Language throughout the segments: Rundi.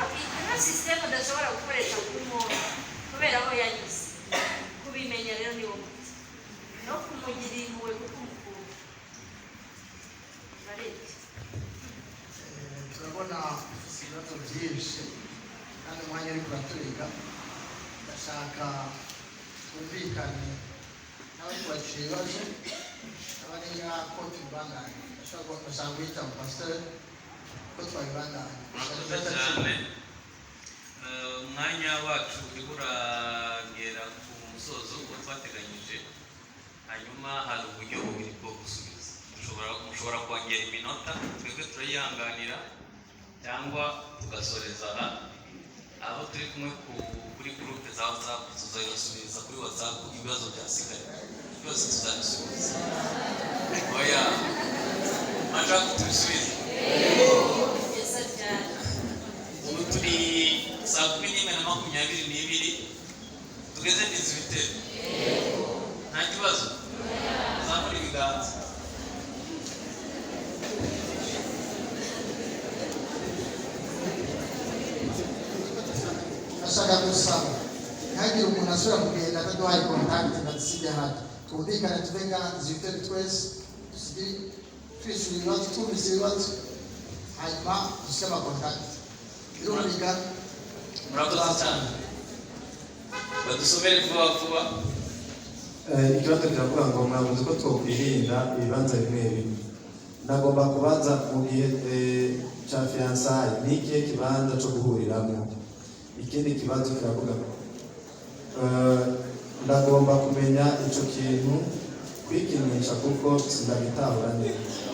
Hariho système adashobora gukoresha k'umuntu kubera aho yanyuze. Kubimenya rero ni wo muti no kumugirira impuhwe kuko umukunda. Barebye. Turabona dufite ibibazo byinshi kandi umwanya uri kuraturiga. Ndashaka twumvikane n'abari ibibazo n'abari ngaha ko tubibandanya. Ndashaka guhita mu pasiteri ko twabibandanya. Murakoze cyane. Umwanya wacu urimo uragera ku musozo uwo twateganyije. Hanyuma hari uburyo bubiri bwo gusubiza. Mushobora kongera iminota, twebwe turayihanganira, cyangwa tugasoreza aha. Abo turi kumwe kuri groupe za WhatsApp, tuzabibasubiza kuri WhatsApp. Ibibazo byasigaye byose tuzabisubiza. Oya, mwashaka ko tubisubize? Kugeza ryari? Ubu turi 11:22, tugeze 18, nta kibazo. Zamura ibiganza. Ndashaka gusaba ntihagire umuntu asubira kugenda ataduhaye contact ngo azisige hano. Twumvikane, tuve ngaha 18 twese dusige twishyura ibibazo, twumvise ibibazo, hanyuma dusige ama contact. Birumvikana? Murakoze cyane, badusomere vuba vuba. Ikibazo kiravuga ngo mwavuze ko twokwirinda ibibanza bimwe bimwe. Ndagomba kubaza, mu gihe ca fiançailles ni ikihe kibanza co guhuriramo? Ikindi kibazo kiravuga ndagomba kumenya ico kintu kwikinisha kuko sindabitahura neza.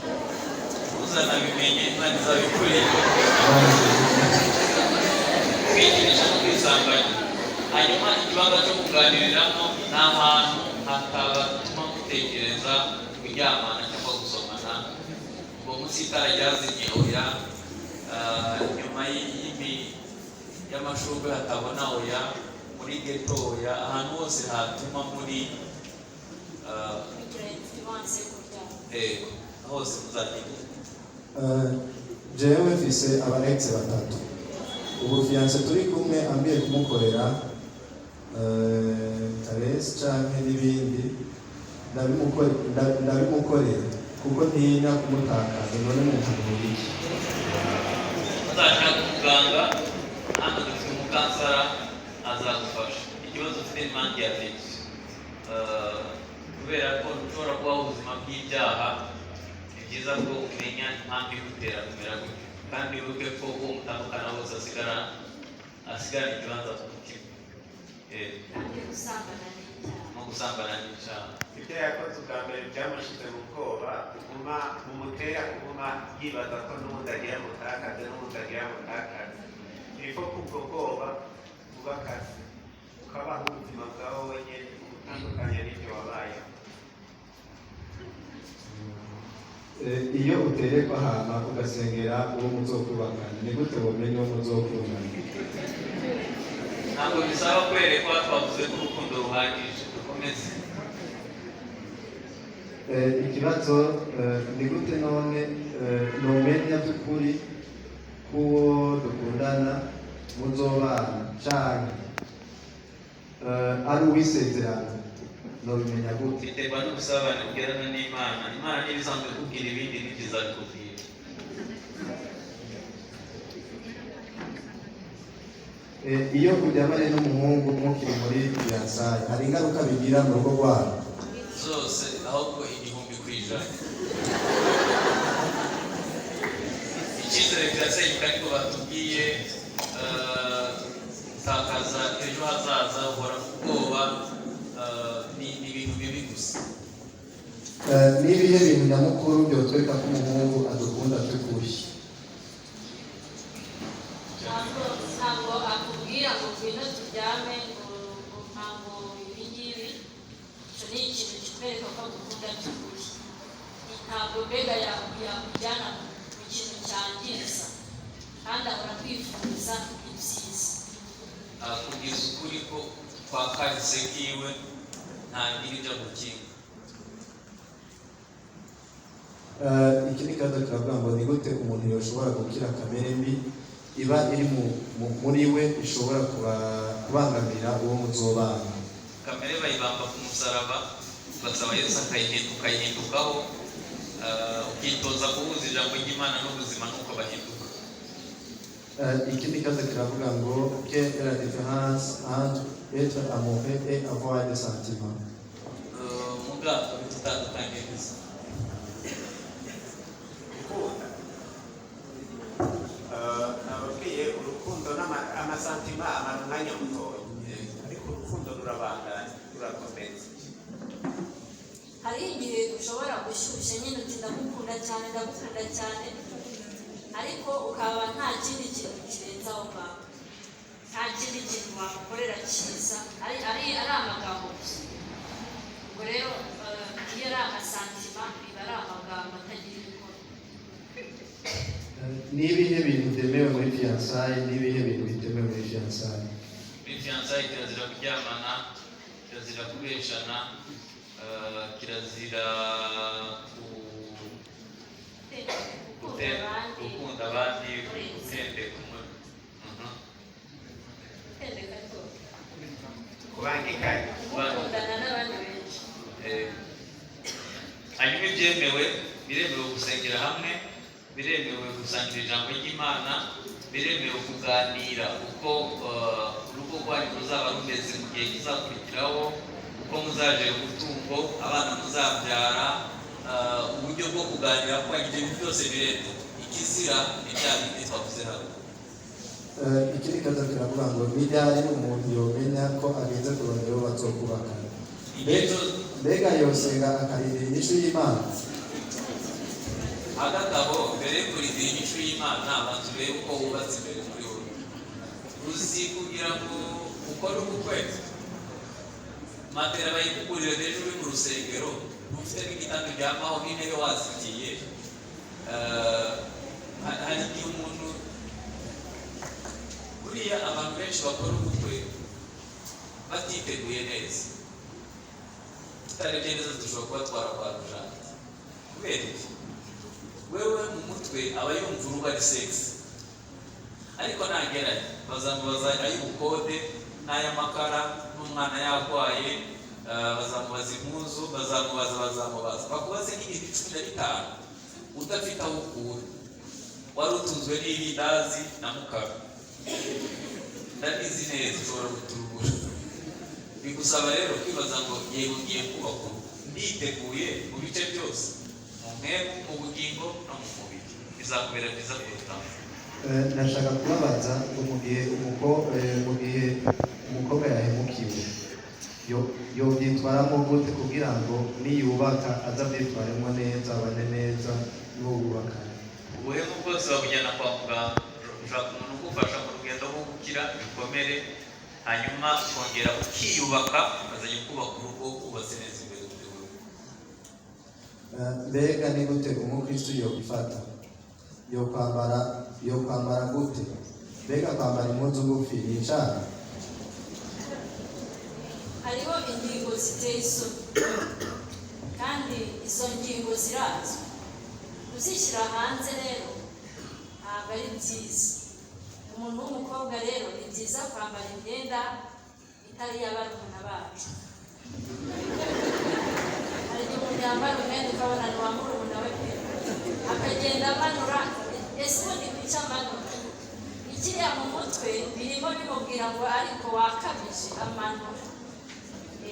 Uzanabimenye, Imana izabikurinde. Kwikinisha no kwisambanya. Hanyuma ikibanza cyo kuganiriramo ni ahantu hatabatuma mutekereza kuryamana cyangwa gusomana, ngo munsi y'itara ryazimye, oya. Nyuma y'amashurwe hatabona, oya. Muri ghetto, oya. Ahantu hose hatuma muri Kugira influence yo kuryama. Yego, hose muzagenda. Jewe mfise aba ex batatu. Ubu fiancé turi kumwe ambwiye kumukorera caresse canke n'ibindi, ndabimukorera kuko ntinya kumutakaza. None mumpanura iki? Uzashaka umuganga hano, dufite umu counselor azagufasha. Ikibazo ufite ni manque ya affection, kubera ko ushobora kubaho ubuzima bw'ibyaha. Ni byiza ko umenya impamvu igutera kumera gutyo, kandi wibuke ko uwo mutandukana wose asigarana ikibanza ku mutima. Kandi gusambana ni icyaha. No gusambana n'icyaha. Ibyo yakoze ubwa mbere byamushyize mu bwoba buguma bumutera kuguma yibaza ko n'ubundi agira mutakaze, n'ubundi agira mutakaze. Niko kubwo bwoba buba akazi, ukabaho ubuzima bwawe wenyine utandukanye n'ibyo wabayeho. Iyo uterekwa hama ugasengera uwo muzokubakana, ni gute womenya uwo muzokundana? Ntabwo bisaba kwerekwa, twavuze ko urukundo ruhagije. Dukomeze. Ikibazo ni gute none nomenya by'ukuri k'uwo dukundana muzobana, canke ari uwisezerano, nobimenya gute? Biterwa n'ubusabane bwerana n'Imana. Imana niba isanzwe ikubwira ibindi, nibyiza bikubwira. Iyo uryamanye n'umuhungu mukiri muri fiançailles, hari ingaruka bigira mu rugo rwanyu? Zose, ahubwo 1000%. Icyizere kirasenyuka, ariko batubwiye gutakaza ejo hazaza, uhora mu bwoba, ni ibintu bibi gusa. N'ibihe bintu nyamukuru byotwereka ko umuhungu adukunda by'ukuri? Ntabwo akubwira ngo ngwino turyame, ngo ntabwo ibi ngibi. Icyo ni ikintu kikwereka ko agukunda by'ukuri. Ntabwo mbega yakujyana mu kintu cyangiza, kandi ahora kwifuriza ibyiza. Akubwiza ukuri ko kwa kahise kiwe ntagira ibyo agukinga. Ikindi kibazo kiravuga ngo ni gute umuntu yoshobora gukira kamere mbi iba Iba iri muri we ishobora kubangamira uwo muzobana. Kamere bayibamba ku musaraba, basaba Yesu ukayihindukaho, ukitoza guhuza ijambo ry'Imana n'ubuzima, nuko bahinduka. Ikindi kibazo kiravuga ngo: quelle est la différence entre être amoureux et avoir des sentiments? Muga bitandukanyiriza. Gukunda, nababwiye urukundo ama sentiments amara umwanya mutoya, ariko urukundo rurabandanya, rurakomeza. Hari igihe ushobora gushyushya nyine uti: "Ndagukunda cyane, ndagukunda cyane," ariko ukaba nta kindi kintu kirenze aho ngaho, nta kindi kintu wamukorera cyiza, ari amagambo gusa. Ubwo rero iyo ari ama sentiments, biba ari amagambo atagira ibikorwa. Ni ibihe bintu byemewe muri fiançailles? Ni ibihe bintu bitemewe muri fiançailles? Muri fiançailles kirazira kuryamana, kirazira kubeshana, kirazira Gukunda abandi. Gukunda abandi, gutendeka Gutendeka ariko. Kubangikanya. Gukundana n'abandi benshi. Hanyuma ibyemewe: biremewe gusengera hamwe, biremewe gusangira ijambo ry'Imana, biremewe kuganira uko urugo rwanyu ruzaba rumeze mu gihe kizakurikiraho, uko muzajera umutungo, abana muzabyara, uburyo bwo kuganira kwanyu, ibyo bintu byose biremewe. Ikizira ni bya bindi twavuze haruguru. Ikindi kibazo kiravuga ngo: ni ryari umuntu yomenya ko ageze kurondera uwo bazokubakana? Igihe cyose. Mbega yosenga akarindira inyishu y'Imana? Hagati aho, mbere yo kurindira inyishu y'Imana, banza urebe uko wubatse imbere muri wowe. Uzi kugira ngo ukore ubukwe, matera bayikugurire, ejo uri mu rusengero ufite n'igitanda uryamaho n'intebe wazigiye. Hari igihe umuntu, buriya abantu benshi bakora ubukwe batiteguye neza, tutarebye neza dushobora kuba twarakwarujana. Kubera iki? Wewe mu mutwe aba yumva urugo ari sex, ariko nagerayo bazamubaza ay'ubukode n'ay'amakara n'umwana yarwaye, bazamubaza impuzu, bazamubaza bakubaze n'ibintu 15 udafite aho ukura, wari utunzwe n'irindazi na mukara. Ndabizi neza, ushobora guturubura. Bigusaba rero kwibaza ngo: "Yego, ngiye kubaka urugo, nditeguye mu bice byose, mu mpemu, mu bugingo no mu mubiri." Bizakubera byiza kurutaho. Nashaka kubabaza ngo mu gihe umukobwa yahemukiwe, yobyitwaramo gute kugira ngo niyubaka aze abyitwaremo neza, abane neza n'uwo bubakanye? Ubuhemu bwose babujyana kwa muganga, ushaka umuntu ugufasha mu rugendo rwo gukira ibikomere, hanyuma ukongera ukiyubaka, ukazajya kubaka urugo wubatse neza imbere muri wowe. Mbega ni gute umukristo yokwifata, yokwambara gute? Mbega kwambara impuzu ngufi ni icaha? Hariho ingingo ziteye isoni, kandi izo ngingo zirazwi. Kuzishyira hanze rero ntabwo ari byiza. Umuntu w'umukobwa rero ni byiza kwambara imyenda itari iy'abarumuna bacu. Hari igihe umuntu yambara umwenda ukabona ni uwa murumuna we pe, akagenda amanura. Ese ubundi kuki amanura ikiriya? Mu mutwe birimo bimubwira ngo: "Ariko wakabije, amanura."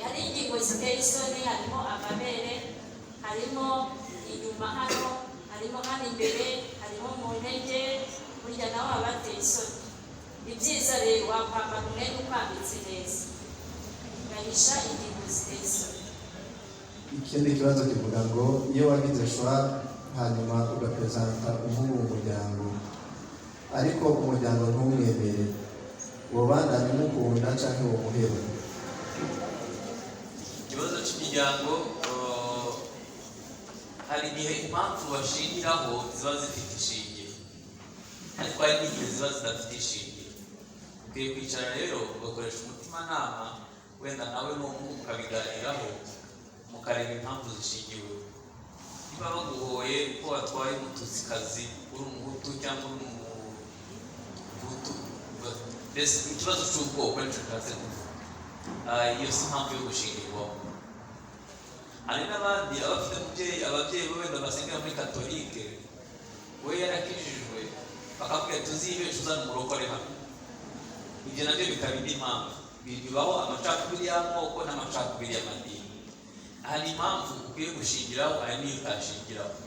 Hari ingingo ziteye isoni, harimo amabere, harimo inyuma hano, harimo hano imbere, harimo mu ntege. Burya nawe haba hateye isoni. Ni byiza rero wakwambara umwenda ukwambitse neza, ugahisha ingingo ziteye isoni. Ikindi kibazo kivuga ngo: iyo wagize choix, hanyuma ugapresenta umuhungu mu muryango, ariko umuryango ntumwemere, wobandanya umukunda canke womuheba? Ikibazo cy'imiryango, hari igihe impamvu bashingiraho ziba zifite ishingiro, ariko hari n'igihe ziba zidafite ishingiro. Ukwiye kwicara rero ugakoresha umutimanama, wenda nawe n'umuhungu mukabiganiraho, mukareba impamvu zishingiweho. Niba baguhoye ko watwaye Umututsikazi uri Umuhutu cyangwa uri Mbese ikibazo cy'ubwoko nicyo nshatse kuvuga. Iyo si impamvu yo gushingirwaho. Hari n'abandi abafite umubyeyi, ababyeyi bo wenda basengera muri katolike, we yarakijijwe, bakakubwira tuzibeshe uzana umurokore hano. Ibyo nabyo bikaba indi mpamvu. Bibaho amacakubiri y'amoko n'amacakubiri y'amadini. Hari impamvu ukwiye gushingiraho, hari n'iyo utashingiraho.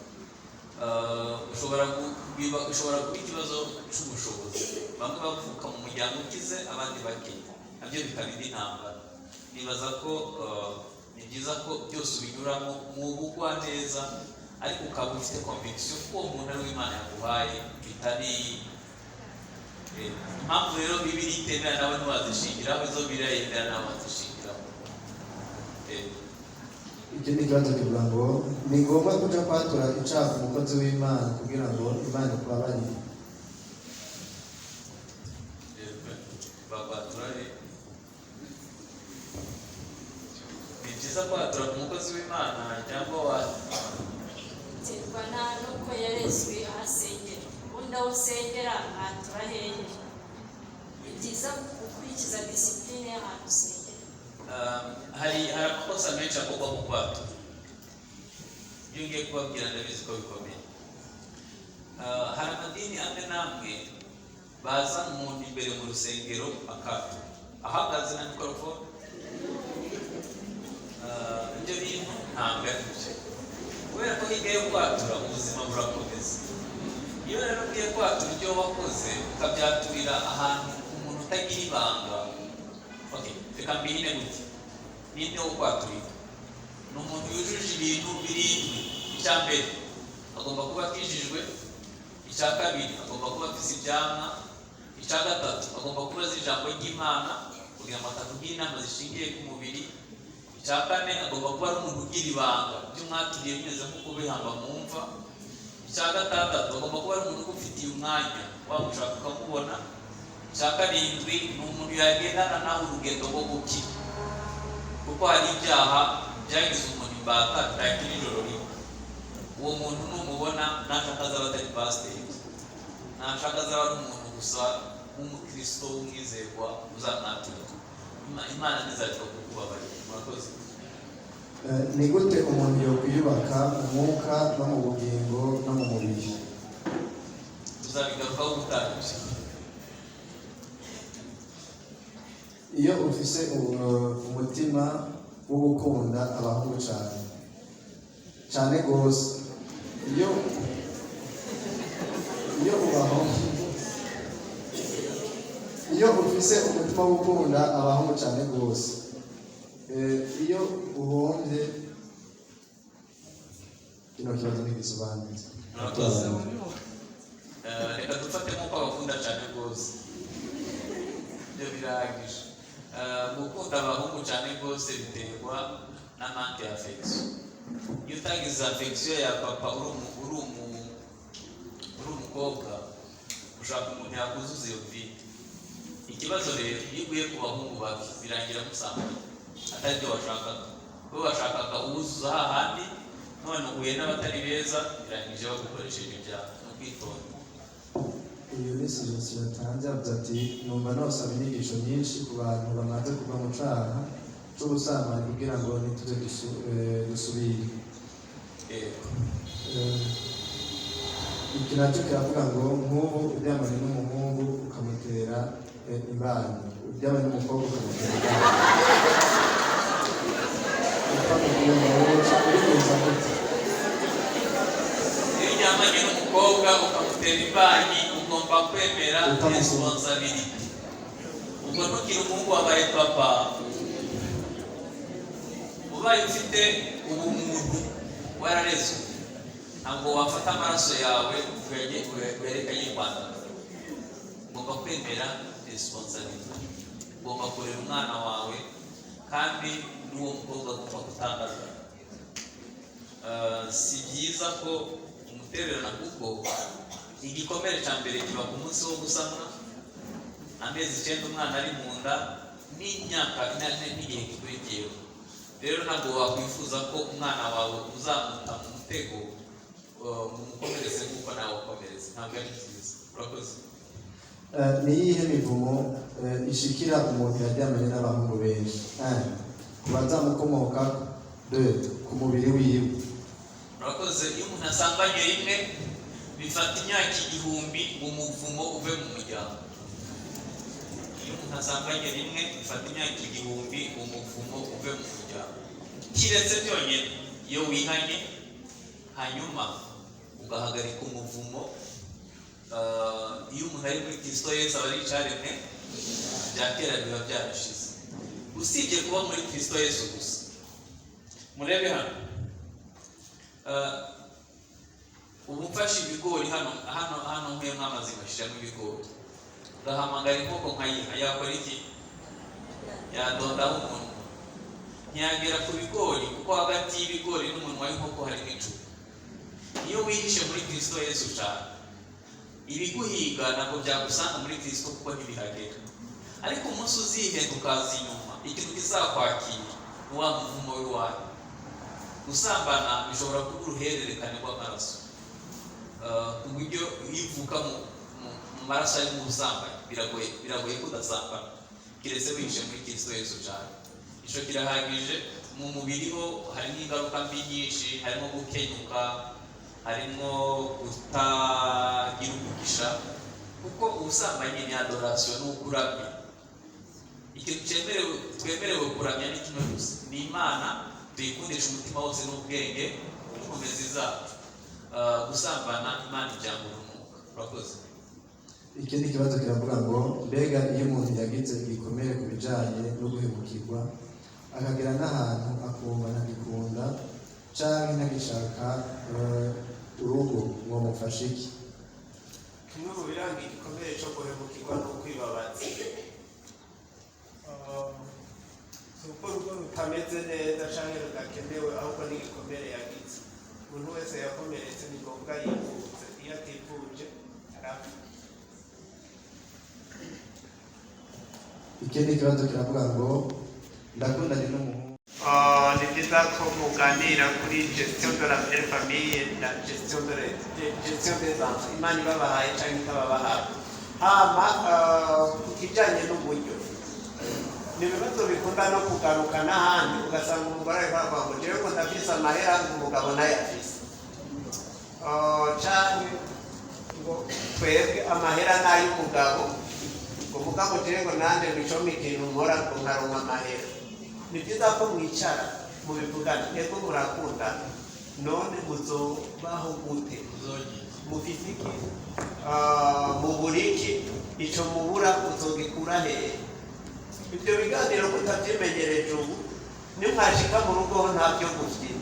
Ushobora kuba ikibazo cy'ubushobozi, bamwe bavuka mu muryango ukize, abandi bakennye, nabyo bikaba indi ntambara. Nibaza ko ni byiza ko byose ubinyuramo mu bugwaneza, ariko ukaba ufite conviction ko uwo muntu ari we Imana yaguhaye, bitari impamvu rero Bibiliya itemera nawe ntiwazishingiraho, izo Bibiliya yemera nawe wazishingiraho. Ikindi kibazo kivuga ngo ni ngombwa kuja kwatura icaha ku mukozi w'Imana kugira ngo Imana ikubabarire? Bakwatura he? Ni byiza kwatura ku mukozi w'Imana cyangwa wa Biterwa n'uko yarezwe, aho asengera. Ubundi aho usengera atura hehe? Ni byiza gukurikiza discipline y'ahantu usengera. Hari amakosa menshi akorwa mu kwatura. Iyo ngiye kubabwira, ndabizi ko bikomeye. Hari amadini amwe n'amwe baza umuntu imbere mu rusengero akatura ahagaze na mikorofone. Ibyo bintu ntabwo ari byo, kubera ko hirya yo kwatura ubuzima burakomeza. Iyo rero ugiye kwatura ibyo wakoze, ukabyaturira ahantu umuntu utagira ibanga. Okay, reka mbihine gutya: ninde wo kwaturira? Ni umuntu yujuje ibintu birindwi. Icya mbere, agomba kuba akijijwe. Icya kabiri, agomba kuba afite ibyamwa. Icya gatatu, agomba kuba azi ijambo ry'Imana kugira ngo atakugira inama zishingiye ku mubiri. Icya kane, agomba kuba ari umuntu ugira ibanga, ibyo mwaturiye bimeze nk'uko bihamba mu mva. Icya gatandatu, agomba kuba ari umuntu ugufitiye umwanya, wamushaka ukamubona. Icya karindwi, ni umuntu yagendana nawe urugendo rwo gukira, kuko hari ibyaha byagize umuntu imbata bitakira ijoro rimwe. Uwo muntu numubona, nashaka azaba atari pasiteri, nashaka azaba ari umuntu gusa w'umukristo w'umwizerwa, uzamwaturira. Imana ntizareka kukubabarira. Murakoze. Ni gute umuntu yokwiyubaka mu mwuka no mu bugingo no mu mubiri? Tuzabigarukaho ubutaha. Iyo ufise umutima wo gukunda abahungu cyane cyane rwose, iyo ubahungu, iyo ufise umutima wo gukunda abahungu cyane rwose, iyo uhombye, kino kibazo ntigisobanutse. Murakoze. Reka dufate nk'uko abakunda cyane rwose, ibyo birahagije. Gukunda abahungu cyane rwose biterwa na manque ya affection. Iyo utagize affection ya papa uri umukobwa, ushaka umuntu yakuzuza iyo vide. Ikibazo rero, iyo uguye ku bahungu babi, birangira musambanye atari byo washakaga. Wowe washakaga uwuzuza hahandi, none uhuye n'abatari beza, birangije bagukoresheje ibyaha. Ni ukwitonda. Iyo ni suggestion yatanze, avuze ati: "Numva nosaba inyigisho nyinshi ku bantu bamaze kuva mu caha c'ubusambanyi kugira ngo ntituze dusubire." Yego. Iki nacyo kiravuga ngo nk'ubu uryamanye n'umuhungu ukamutera imbanyi, uryamanye n'umukobwa ukamutera imbanyi, ukamubwira wowe ubigenza gute? Iyo uryamanye n'umukobwa ukamutera imbanyi, ugomba kwemera Utamukunda. Responsibility. Ubwo ntukiri umuhungu, wabaye papa. Ubaye ufite ubumuntu, wararezwe, ntabwo wafata amaraso yawe uyareka yirwanda. Ugomba kwemera responsibility, ugomba kurera umwana wawe, kandi n'uwo mukobwa agomba kutangaza. Si byiza ko umutererana, kuko igikomere cya mbere kiba ku munsi wo gusamwa, amezi 9 umwana ari mu nda, n'imyaka n'igihe gikurikiyeho. Rero ntabwo wakwifuza ko umwana wawe uzamuta mu mutego, mumukomereze nk'uko nawe wakomeretse. Ntabwo ari byiza. Urakoze. Ni iyihe mivumo ishikira umuntu yaryamanye n'abahungu benshi? Un, ku bazamukomoka. Deux, ku mubiri wiwe. Murakoze. Iyo umuntu asambanye rimwe, bifata imyaka 1000 ngo umuvumo uve mu muryango. Iyo umuntu asambanye rimwe, bifata imyaka 1000 ngo umuvumo uve mu muryango, kiretse byonyine iyo wihanye, hanyuma ugahagarika umuvumo. Iyo umuntu ari muri Kristo Yesu, aba ari icyaremwe, bya kera biba byarashize. Usibye kuba muri Kristo Yesu gusa, murebe hano. Ubu mfashe ibigori hano hano hano, nkuyemo amazi, ngashyiramo ibigori, ngahamagara inkoko nkayiha, yakora iki? Yadondaho umunwa, ntiyagera ku bigori, kuko hagati y'ibigori n'umunwa w'inkoko harimo icupa. Iyo wihishe muri Kristo Yesu cyane, ibiguhiga ntabwo byagusanga muri Kristo, kuko ntibihagera. Ariko umunsi uzihenda ukaza inyuma, ikintu kizakwakira ni wa muvumo w'iwanyu. Gusambana bishobora kuba uruhererekane rw'amaraso, ku buryo iyo uvuka mu maraso arimo ubusambanyi, biragoye ko udasambana, keretse wihishe muri Kristo Yesu cyane. Icyo kirahagije. Mu mubiri ho harimo ingaruka mbi nyinshi, harimo gukenyuka, harimo kutagira umugisha, kuko ubusambanyi ni adoration, ni ukuramya. Ikintu twemerewe kuramya ni kimwe gusa, ni Imana. Tuyikundisha umutima wose n'ubwenge n'inkomezi zacu. Gusambana Imana ibyanga urunuka. Urakoze. Ikindi kibazo kiravuga ngo: mbega iyo umuntu yagize igikomere ku bijanye no guhemukirwa, akagera n'ahantu akumva ntagikunda canke ntagishaka urugo, ngo mufashe iki? Kimwe mu biranga igikomere cyo guhemukirwa ni ukwibabaza. Si uko urugo rutameze neza cyangwa rudakenewe, ahubwo ni igikomere yagize. Umuntu wese yakomeretse ni ngombwa yivuze. Iyo ativuje arapfa. Ikindi kibazo kiravuga ngo: ndakundanye n'umuhungu. Ni byiza ko muganira kuri gestion de la belle famille na gestion des enfants, Imana ibabahaye cyangwa itababahaye. Hama ku kijyanye n'uburyo, ni ibibazo bikunda no kugaruka n'ahandi, ugasanga umugore ariko aravuga ngo jewe ngo ndafise amahera, ngo umugabo nayo afise. Canke ngo twebwe amahera n'ay'umugabo, ngo mugabo jewe ngo nanje ngicome ikintu nkora ngo nkaronka amahera. Ni byiza ko mwicara mubivugana. Ego, murakundana, none muzobaho gute? Mufise iki? Mubura iki? Ico mubura muzogikura hehe? Ibyo biganiro mutabyimenyereje ubu, nimwashika mu rugo ho ntabyo gufite.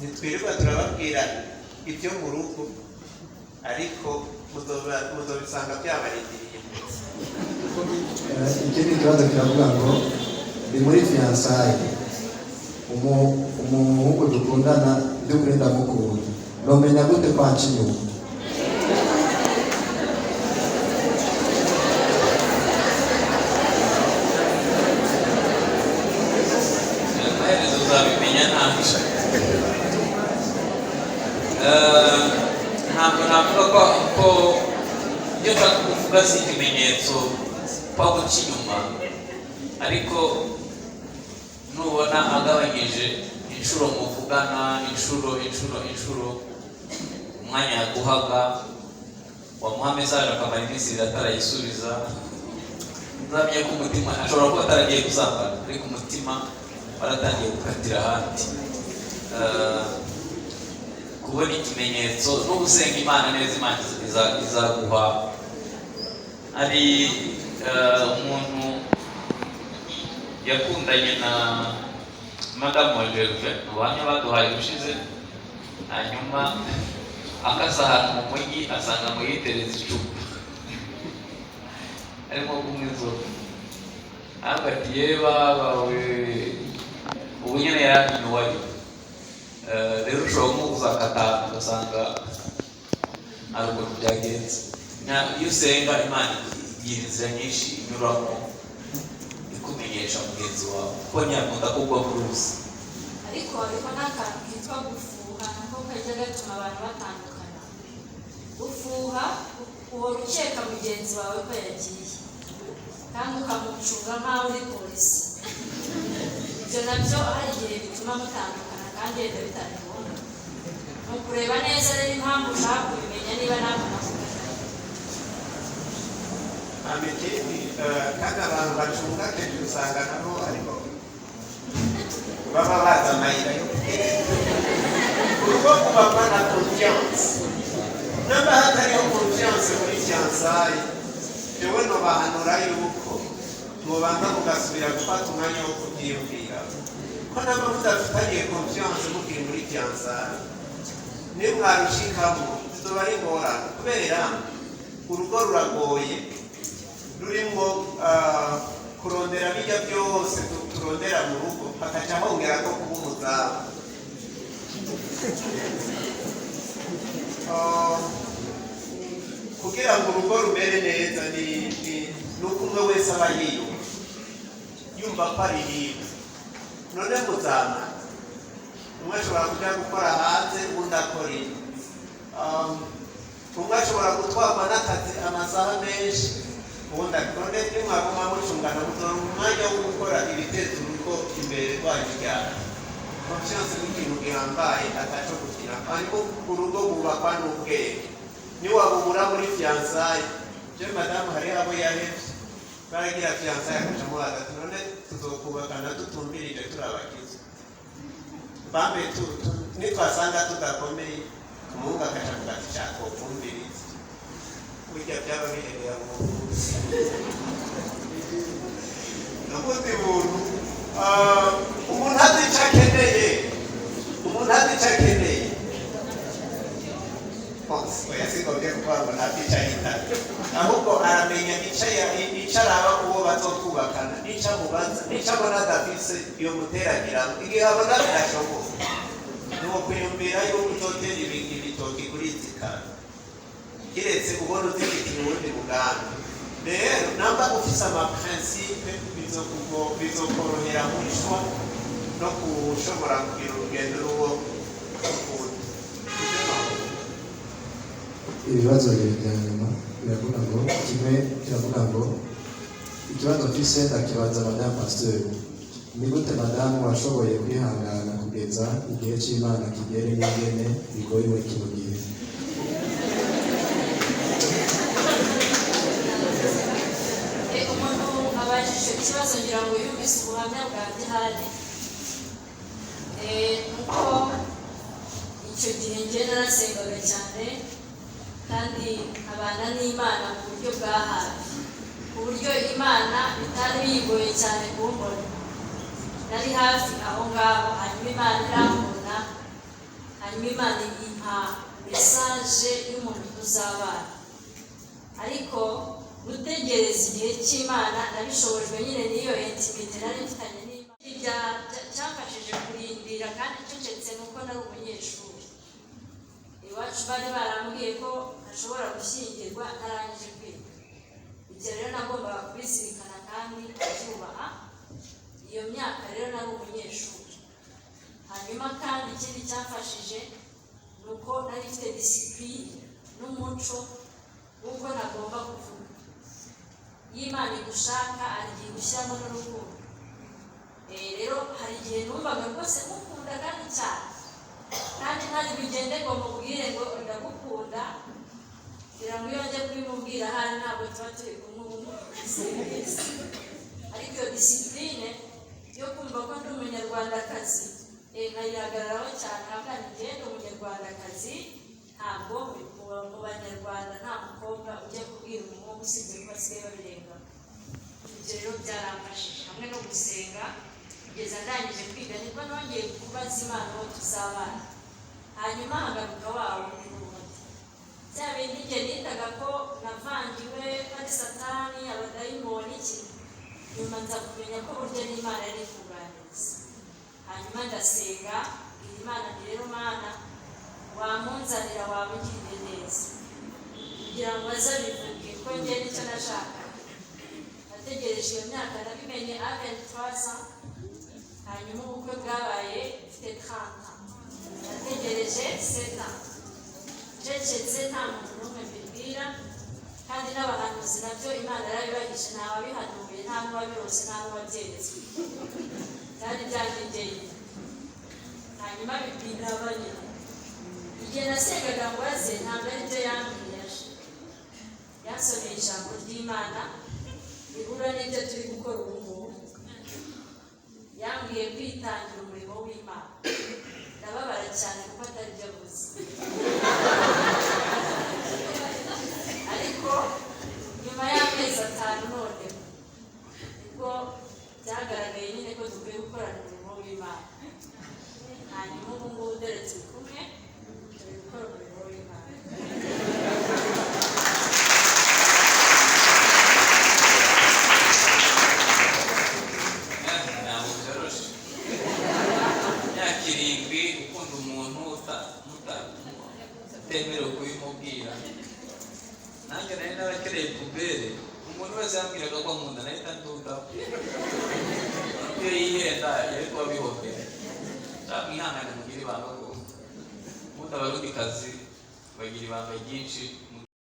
Ntitwirirwa turababwira ibyo mu rugo, ariko muzobisanga byabarindiriye. Ikindi kibazo kiravuga ngo: ndi muri fiançailles, umuhungu dukundana, by'ukuri ndamukunda, nomenya gute kwanca inyuma? Amaherezo uzabimenya ntacyo. Ntabwo navuga ko ibyo nshaka kuvuga si ikimenyetso kwa guca inyuma, ariko nubona agabanyije inshuro muvugana, inshuro inshuro inshuro, umwanya yaguhaga, wamuha message akamara iminsi 2 atarayisubiza, uzamenye ko umutima ashobora kuba ataragiye gusambana, ariko umutima waratangiye gukatira ahandi. Kubona ikimenyetso no gusenga Imana neza, Imana izaguha. Hari umuntu yakundanye na madamu wa Gervais mu buhamya baduhaye ubushize, hanyuma akasa ahantu mu mujyi, asanga ngo yiteretse icupa arimo kunywa inzoga, ariko ati: "Ye baba we, ubu nyine yaramenye uwo ari we." Rero ushobora nko kuzakata ugasanga hari ukuntu byagenze. Iyo usenga, Imana igira inzira nyinshi inyuramo ikumenyesha mugenzi wawe, kuko ntiyakunda kugwa mu ruzi. Ariko hariho n'akantu kitwa gufuha, nako kajya gatuma abantu batandukana. Gufuha, uhora ukeka mugenzi wawe ko yagiye. Kandi ukamucunga nk'aho uri polisi. Ibyo nabyo hari igihe bituma mutandukana, kandi yenda bitari ngombwa. Ni ukureba neza rero impamvu ushaka kubimenya, niba nawe unavuga. Hama ikindi, kandi abantu bacunga kenshi usanga nabo ariko baba bazi amayira yo kugenda. Urugo kubakwa na confiance. Namba hatariho confiance muri fiançailles, jewe nobahanura yuko mubanza mugasubira gufata umwanya wo kubyiyumvira, ko namba mudafitaniye confiance mukiri muri fiançailles, niyo mwarushikamo zizoba ari ingorane, kubera urugo ruragoye, rurimo kurondera bijya byose turondera mu rugo, hakaca hongera ko kuba umuzamu. Kugira ngo urugo rumere neza ni uko umwe wese aba yiyumva, yumva ko ari libre. None muzama umwe ashobora kujya gukora hanze, undi akora ino. Umwe ashobora gutwarwa n'akazi amasaha menshi, ubundi none nimwaguma mucungana, muzoronka umwanya wo gukora ibiteza urugo imbere rwanyu ryari? Confiance ni ikintu gihambaye ataco gukina. Hanyuma urugo rwubakwa n'ubwenge. Niwabubura muri fiançailles, je madamu hariho abo yahevye baragira fiançailles, akaca amubaza ati: "None tuzokubakana dutumbirije turabakiza bambe nitwasanga tudakomeye?" Umuhungu akaca avuga ati: "Shaka wokumviriza, burya byaba bihereye mu buvuzi n'ubundi buntu." Umuntu azi icyo akeneye, umuntu azi icyo akeneye. Oya, singombye kuvuga ngo ntabwo icyo ahitana, ahubwo aramenya icyo araba uwo bazokubakana, n'icyo amubaza, n'icyo abona adafise iyo muteragiramo. Igihe abona bidashoboka, ni ukwiyumvira yuko uzotera ibitoki kuri izi karo, kiretse ubona uzifitiye uwundi mugambi. Rero namba ufise ama principes, bizokorohera muri choix no kushobora kugira urugendo n'uwo ukunda. Ivyo novuga. Ibibazo bibiri bya nyuma biravuga ngo, kimwe kiravuga ngo: "Ikibazo mfise ndakibaza madamu pasteur, ni gute madamu washoboye kwihangana kugeza igihe c'Imana kigere, n'ingene bigoye muri kino gihe?" Umuntu abajije ikibazo, ngira ngo yumvise ubuhamya bwa Jihadi. Nuko icyo gihe njye narasengaga cyane, kandi nkabana n'Imana mu buryo bwa hafi, ku buryo Imana bitari biyigoye cyane kumbona. Nari hafi aho ngaho. Hanyuma Imana irambona, hanyuma Imana impa message y'umuntu tuzabana. Ariko gutegereza igihe cy'Imana nabishobojwe nyine n'iyo intimité nari mfitanye n'Imana. Cyamfashije kurindira kandi ncecetse ni uko nari umunyeshuri. Iwacu bari barambwiye ko ntashobora gushyingirwa ntarangije kwiga. Ibyo rero nagombaga kubizirikana kandi nkabyubaha. Iyo myaka rero nari umunyeshuri. Hanyuma kandi ikindi cyamfashije ni uko nari mfite discipline n'umuco w'uko ntagomba kuvuga. Iyo Imana igushaka, hari igihe igushyiramo n'urukundo. Rero hari igihe numvaga rwose mukunda kandi cyane, kandi ntari bugende ngo mubwire ngo ndagukunda, kugira ngo iyo njya kubimubwira ahari ntabwo tuba turi kumwe ubu simbizi. Ariko iyo discipline yo kumva ko ndi Umunyarwandakazi, nkayihagararaho cyane, nkavuga nti: "Njye ndi Umunyarwandakazi, ntabwo mu Banyarwanda nta mukobwa ujya kubwira umuhungu," usibye ko basigaye babirengaho. Ibyo rero byaramfashije hamwe no gusenga kugeza ndangije kwiga, nibwo nongeye kubaza Imana uwo tuzabana. Hanyuma hagaruka wa wundi n'ubundi, bya bindi njye nitaga ko navangiwe, ko ari Satani, abadayimoni, iki. Nyuma nza kumenya ko burya n'Imana yari kuganiriza. Hanyuma ndasenga, mbwira Imana nti: "Rero Mana, wamunzanira waba ugiriye neza," kugira ngo azabivuge ko njye nicyo nashakaga. Nategereje iyo myaka, nabimenye à 23 ans, hanyuma ubukwe bwabaye mfite 30 ans. Nategereje 7 ans ncecetse, nta muntu n'umwe mbibwira, kandi n'abahanuzi nabyo Imana. Narabihishe, nta wabihanuye, nta n'uwabirose, nta n'uwabyeretswe, byari byanjye. Hanyuma biraba nyine. Igihe nasengaga ngo aze, ntabwo ari byo yambwiye. Yansomeye ijambo ry'Imana rihura n'ibyo turi gukora ubu ngubu. Yambwiye kwitangira umurimo w'Imana. Ndababara cyane kuko atari byo avuze. Ariko nyuma y'amezi 5 noneho nibwo byagaragaye nyine ko dukwiye gukorana umurimo w'Imana. Hanyuma ubu ngubu dore turi kumwe, turi gukora umurimo w'Imana. Ntabwo byoroshye, imyaka 7 ukunda umuntu utemerewe kubimubwira. Nanjye nari narakereye poubelle, umuntu wese yambwiraga ko ankunda nahita ndundaho. Iyo yihenda yari kuba bihombera. Mwihangane mugire ibanga, ko ubundi Abarundikazi bagira ibanga ryinshi.